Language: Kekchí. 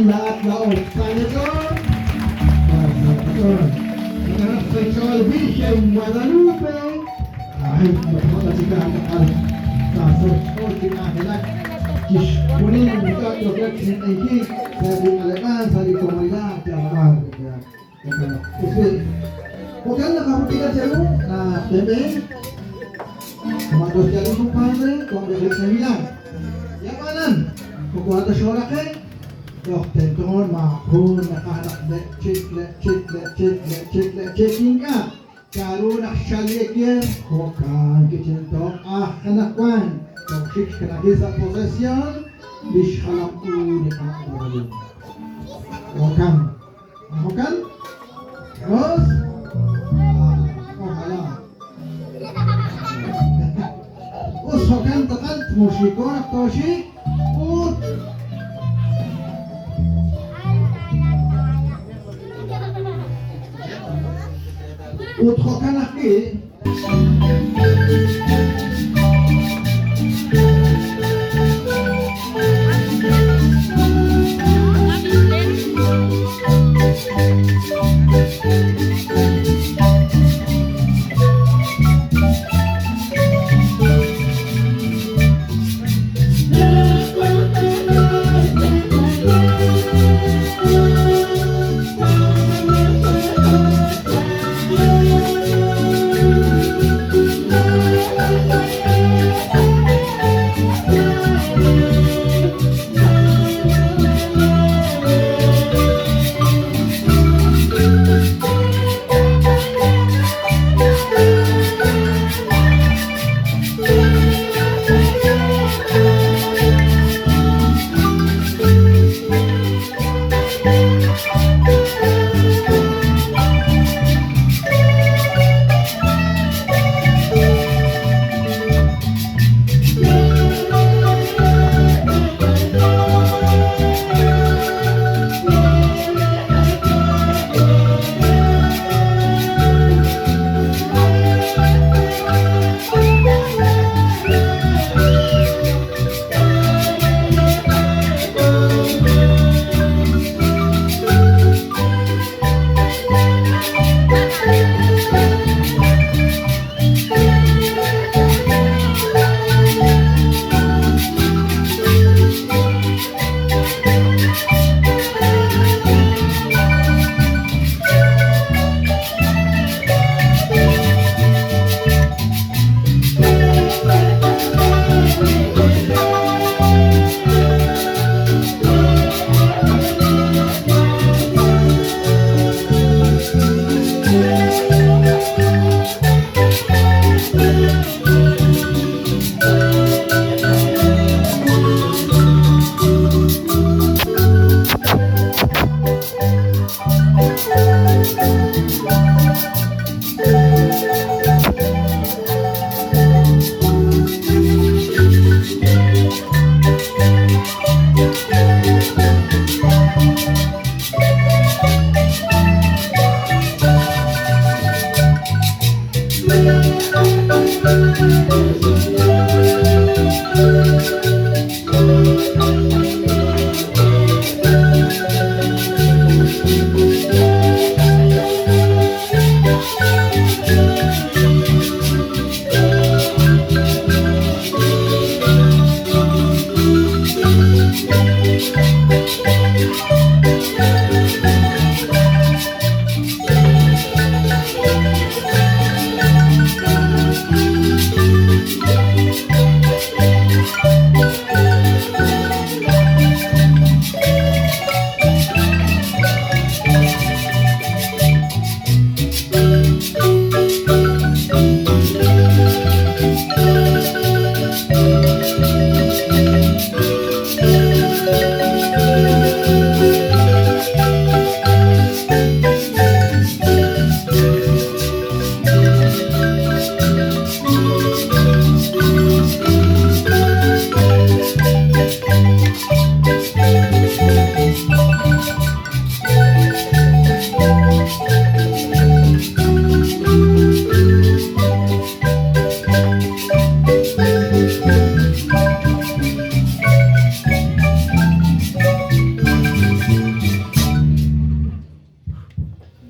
Laa'at laa'o sa' qach'ool, sa' qach'ool. Naqanaq sa' xch'ool Virgen Guadalupe. Ay, moko chik tz'aqal sa' xch'ool chi k'anjelak chixjunil li ink'a' yookeb' xninq'ehinkil sa' li k'aleb'aal, sa' li komonidad, yalab'aal. Jo'kan naqajultika cheru naq teeb'een Cuando esté algún compadre, con responsabilidad. Ya ab'anan, moko a'an ta xooraqe', toj tento maajun naqaj naq le'chik, le'chik, le'chik, le'chik, le'chik ink'a'. K'a'ru naq xchal li ekier, jo'kan kichento aj anaqwan toj xik xkanab'il sa' posesión lix jalam-u li Qaawa' Guadalupe. Jo'kan. Ma jo'kan? Dos. Ojalá. Us jo'kan tz'aqal tmuxiko naq tooxik ut ut jo'kan ajwi'.